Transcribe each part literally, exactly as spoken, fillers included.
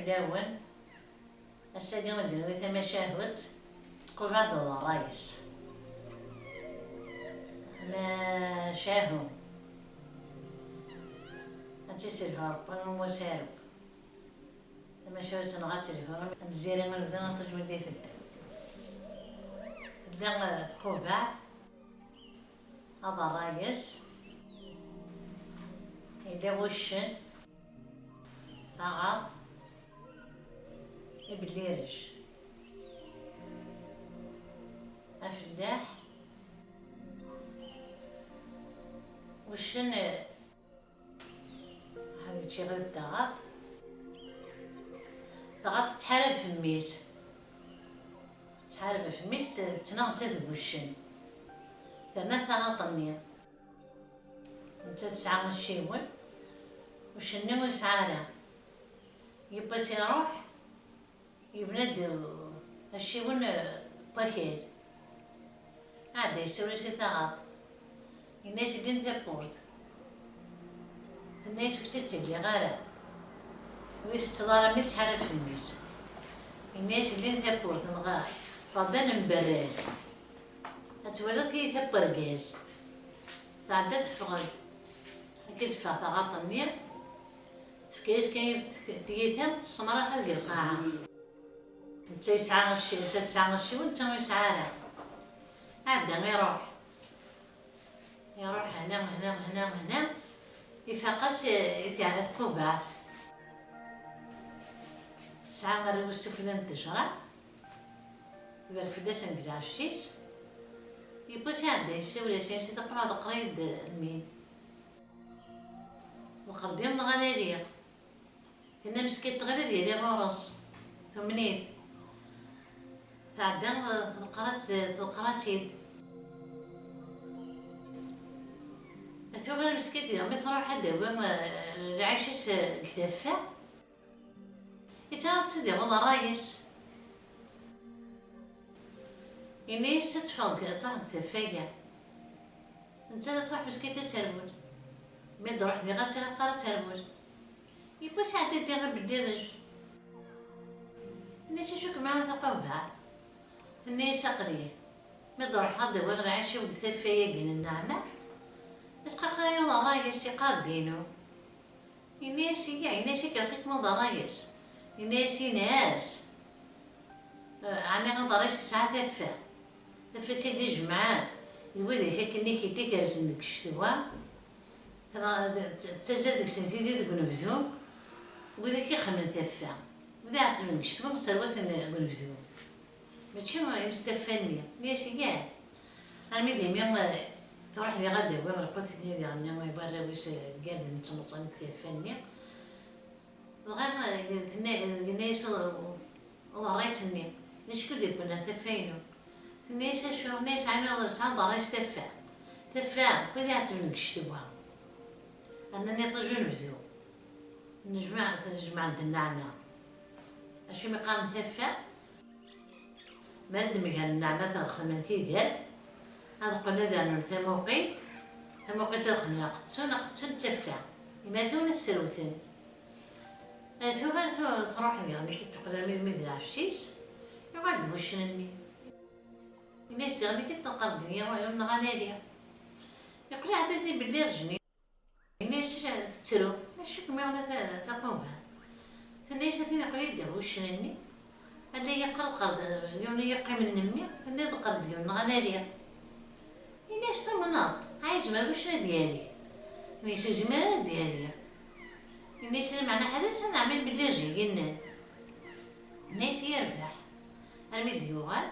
Lawan, ass-agi i d-newwi tamacahut, tqubaɛ-d d ṛṛay-is. Amacahu. Ad tt-isselhu Ṛebbi am wasaru. Tamacahut-nneɣ ad telhu am tziri n unebdu n waṭij mi d-iteddu. Tella, eh, tqubaɛ, aḍ ṛṛay-is, yella wuccen, taɣaḍt, ibellirej, afellaḥ, wuccen, eh, ad yečč iɣid taɣaḍt. Taɣaḍt tettḥarab f mmi-s. Tettḥarab f mmi-s, tettnaɣ netta deg wuccen. Terna taɣaḍt-nni. Netta tesɛa acciwen, uccen-nni ur yesɛi ara. Yiwwas iruḥ, yebna-d acciwen, eh, n wakal. Iɛedda yessawel-as i taɣaḍt. Yenna-yas: "Ldin tawwurt." Tenna-yas: "Ur tt-id-ttilliɣ ara. Ur yi-tetteḍ ara mi tettḥarab f mmi-s." Yenna-yas: "Ldin tawwurt, neɣ ffeɣ-d ad nemberraz. Ad twaliḍ tiyita n wergaz." Tɛedda teffeɣ-d. Akken teffeɣ taɣaḍt-nni, tefka-yas kan tiyita, tessemraḥ-it deg lqaɛa. Netta yesɛa acci-, netta tesɛa acciwen, netta ur yesɛi ara. Iɛedda iruḥ. Iruḥ hna, hna, hna, hna. Ifaq-as i, i tqubaɛt. Tesɛa arraw-is sufella n ttejra. Tbarek fell-asen deg lɛecc-is. Yiwwas iɛedda yessawel-as, yenna-as: "Taqbaɛt, ḍeqqer-iyi-d lmin. Ḍeqqer-d yemneɣ ad aliɣ." Tenna meskint tɣil ad yali ɣur-s, tumen-it. Tɛedda, tḍeqqer-as-, tḍeqqer-as-id. Tuɣal meskint diɣ mi truḥ ad d-tawi, eh, lɛic-is, eh, deg taffa. Yettɛaḍ-tt-id iɣuḍ ṛṛay-is. Yenna-yas ad teffeɣ deg, ad truḥ deg taffa-ya. Nettat ad truḥ meskint ad terwel. Mi d-truḥ diɣ ad tt-, ad terwel. Yiwwas iɛedda-d diɣ ibellirej. Yenna-yas: "Acu kem-ɛni taqabaɛt?" Tenna-yas: "Aql-i. Mi d-ruḥeɣ ad d-awiɣ lɛic-iw deg taffa-agi n nneɛma, isqaqay iɣuḍ ṛṛay-is, iqqar-d inu." Yenna-yas: "Iga." Yenna-yas: "Ikellex-ikem uḍar-is." Yenna-yas: "Ini-as, eh, ɛni aḍar-is yesɛa taffa? Taffa d tid ijemɛen d widak akken-nni i t-ikerzen deg ccetwa, tella, d, d, tettazzal deg-sen tidi deg unebdu, widak ixemmen taffa, wid iɛettben deg ccetwa, sserwaten deg unebdu." Mačči ines taffa-nni, mi as-igan. Armi d imi, eh, truḥ diɣ ad d-tawi lqut-nni diɣ-nni, i warraw-is, eh, garden n tmeẓẓan deg taffa-nni. Dɣa, eh, tenna, yenna-yas u-, uḍerrayt-nni: "Acu d-yewwin ar taffa-inu?" Tenna-yas: "Acu?" Tenna-yas: "Ɛni tesɛiḍ ṛṛay s taffa? Taffa, wid iɛettben deg ccetwa. Rnan iṭij unebdu. Nejmeɛ, nejmeɛ-d nneɛma. Acu mi qqaren taffa?" Mi ara d-mgaren nneɛma ad xedmen tidert, ad qqlen ad rnun tamuqint, tamuqint ad xedmen aqettun, aqettun d taffa. Imatun ad srewten. Eh, tuɣal tu-, truḥ diɣen i teqqel armi d, mi d lɛecc-is, yuɣal-d wuccen-nni. Ini-as diɣen i teqqar-d, nniɣ ad nali. Yeqqel iɛedda-d ibelli rejni. Yenna-yas tettru, acu kem-iɣla ta-, taquba? Tenna-yas a tin aql-i ddaw wuccen-nni, alla yeqqar-d yiwen i yeqqimen n mmi, tenna-d qqar-d yiwen neɣ ad nali. Yenna-yas tumneḍ, a yezmer wuccen ad yali. Yenna-yas ur yezmir ara ad yali. Yenna-yas lameɛna ḥader s ad neɛmel belli rjil yennan. Yenna-yas yerbeḥ. Armi d-yuɣal,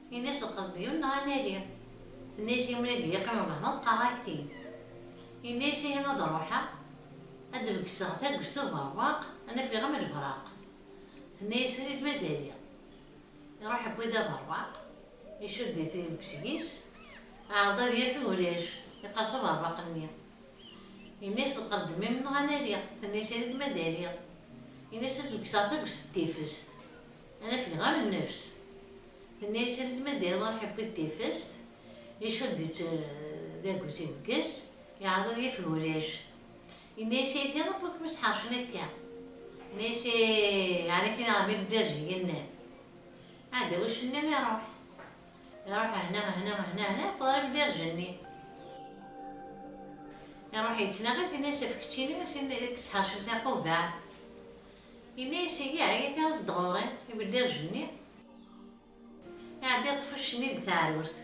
yenna-yas ḍeqqer-d yiwen neɣ ad nali. Tenna-yas yiwen ad yeqqim ɣur-neɣ d ameqqar aktin. Yenna-yas ihi ad ruḥeɣ, ad d-beggseɣ tagest uberwaq, ad n-afgeɣ am lebraq. Tenna-yas rid ma d-aliɣ. Iruḥ yewwi-d aberwaq, icudd-it deg-s, iɛreḍ ad yaf ulac, iqqers uberwaq-nni. Yenna-yas ḍeqqer-d mmi-m neɣ ad nali. Tenna-yas rid ma d-aliɣ. Yenna-yas ad s-beggseɣ tagest n tifest, ad n-afgeɣ am nnefs. Tenna-yas rid ma d-aliɣ, iruḥ yewwi-d tifest, icudd-itt, eh, d agus ibegges, iɛreḍ ad yaf ulac. Yenna-yas ay tira, wi kem-isḥercen akka? Nisi, ɛni kien ɣer mi bedda zigi-nni? Ɛedda wuccen-nni iruḥ. Iruḥ hna, hna, hna, hna, yewweḍ ɣer bedda zigi-nni. Iruḥ yettnaɣi, tenna-as: "Efk keččini, a sin kkes ḥercen taqubaɛt." Yenna-as: "Ihi, ɛyiɣ, aẓ-d ɣur-i, i bedda zigi-nni." Iɛedda yeṭṭef uccen-nni deg teɛrurt.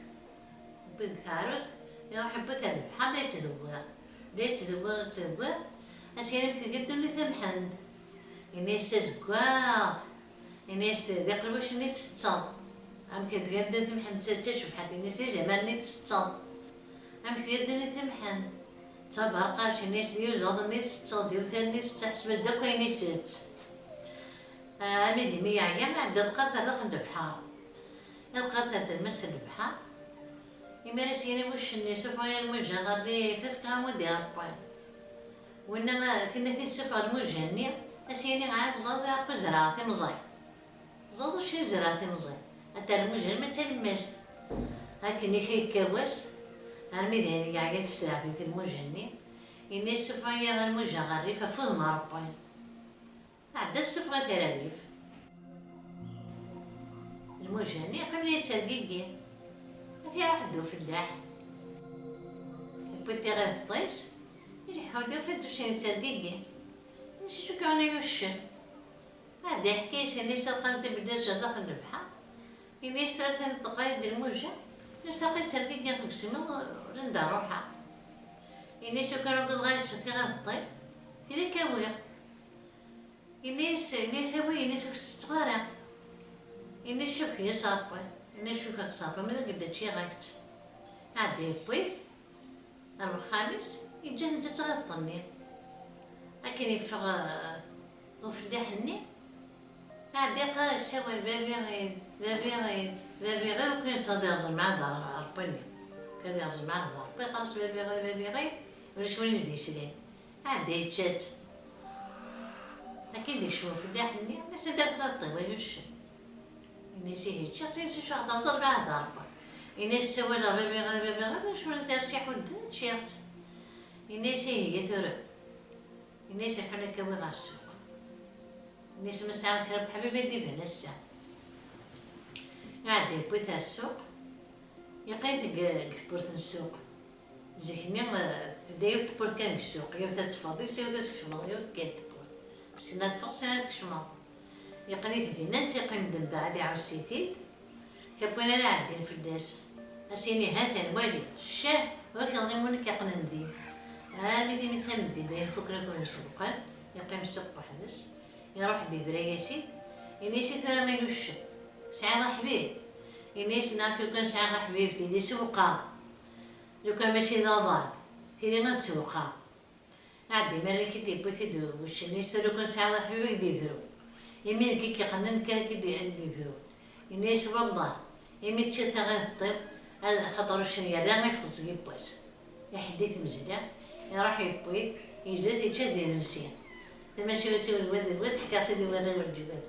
Yewwi deg teɛrurt, iruḥ yewwi-t ar lebḥer, la yettdewwir. La yettdewwir, yettdewwir, a s-yini: "Amek tga ddunit a Mḥend?" Yenna-as: "D tazeggaɣt." Yenna-as: "D iqelwacen i tsetteḍ. Amek tga ddunit a Mḥend, d tacebḥant?" Yenna-as: "D izamaren i tsetteḍ. Amek tga ddunit a Mḥend?" D taberqact. Yenna-as: "D iwzaḍen i tsetteḍ, d iwtal i tsetteḍ, ḥseb-as-d akk ayen isett." Armi d imi yeɛya, iɛedda yeqqar ar daxel n lebḥer. Yeqqar ar tlemmast n lebḥer. Imir a s-yini wuccen-nni: "Sufeɣ-iyi lmuja ɣer rrif, efk-aɣ amud i Ṛebbi." Winna, tinna t-id-sufeɣ lmuja-nni, a s-yini: "Ɛad ẓẓaḍ iɛeqqu zerɛeɣ timẓin. Ẓẓaḍ uccen zerɛeɣ timẓin." Ata lmuja arma d talemmast. Akken i yekka wass, armi d ayen yeɛya tesleɛbit lmuja-nni, yenna: "Sufeɣ-iyi lmuja ɣer rrif, ɣef wudem n Ṛebbi." Ɛedda ssufeɣ-it ar rrif. Lmuja-nni yeqqim la yettergigi. Ad t-iruḥ-d ufellaḥ. Yewwi-d tiɣideṭ-is, ileḥḥu-d, yufa-d uccen yettergigi. Nsi cukkeɣ la yuccen. Ɛedda yeḥka-yas, yenna-yas: "Ad qqaren-d ibeddaǧ ar daxel n lebḥer." Yenna-yas: "Atan ṭṭeqqa-yi-d lmuja, nsi aql-i yettergigi deg usemmiḍ, ur anda ruḥeɣ." Yenna-yas: "Lukan ugadeɣ ad yeččeɣ tiɣideṭ-iw, tili ad k-awiɣ." Yenna-yas, yenna-yas: "Awi." Yenna-yas: "Ur k-ttetteɣ ara." Yenna-yas: "Cukk-iyi s Ṛebbi." Yenna-yas: "Cukkeɣ-k s Ṛebbi, ma d agedda ččiɣ-ak-tt." Iɛedda yewwi-t ar wexxam-is, yeǧǧa-t netta d tiɣideṭ-nni. Akken yeffeɣ, eh, ufellaḥ-nni, iɛedda yeqqar, yessawal: "Babi Ɣid, Babi Ɣid, Babi Ɣid", akken yettɣad yerẓem mɛad Ṛebbi-nni. Kan yerẓem mɛad Ṛebbi, yeqqar-as: "Babi Ɣid, Babi Ɣid", ulac win i s-d-yeslan. Iɛedda yečča-tt. Akken d-yekcem ufellaḥ-nni, yenna-as: "Anda tella tiṭ-iw, ay uccen?" Yenna-as: "Ihi ččiɣ-tt." Yenna-as: "Acu ḥeḍreɣ ẓer mɛad Ṛebbi." Yenna-as: "Ssawaleɣ Babi Ɣid, Babi Ɣid, acu ara tersiḥ udden, ččiɣ-tt." Yenna-as: "Ihi, tura." Yenna-as: "Iḥun akka, awi ɣer ssuq." Yenna-as: "Ma sɛiɣ kra n uḥbib ad d-iban ass-a." Iɛedda yewwi-t ar ssuq, yeqqim deg, deg tewwurt n ssuq. Zik-nni, eh, tedda yiwet tewwurt kan deg ssuq, yiwet ad teffeɣ deg-s, yiwet ad tkecmeḍ, yiwet kan tewwurt. Syin ad teffeɣ, syin ad tkecmeḍ. Yeqqen-it dinna, netta yeqqim-d mbeɛd, iɛuss-it-id. Kra n win ara iɛeddin fell-as, a s-yini: "Hatan, wali, ccah, ur k-yeḍlim win i k-yeqqnen din." Armi d imi d tameddit, ayen fukken akk imsewwqen, yeqqim ssuq weḥd-s, iruḥ-d, ibra-yas-id, ini-as: "I tura ay uccen, tesɛiḍ aḥbib?" Ini-as: "Neɣ lukan sɛiɣ aḥbib, tili sewqeɣ. Lukan mačči d aḍad, tili ad sewqeɣ." Ɛeddi, mi ara k-id-yewwi-t-id wuccen-is, tura lukan sɛiḍ aḥbib ad k-d-ibru. Imi nekk i k-iqqnen, nekk ara k-id-, ad k-d-ibru. Ini-as: "Wellah, imi teččiḍ taɣideṭ-iw, ar-, axaṭer uccen yerra ifeẓ yiwwas." Iḥedd i tmezla, iruḥ yewwi-t, izad, ičča d imensi. Tamacahut-iw lwad lwad, ḥkiɣ-tt-id i warraw n lǧibad.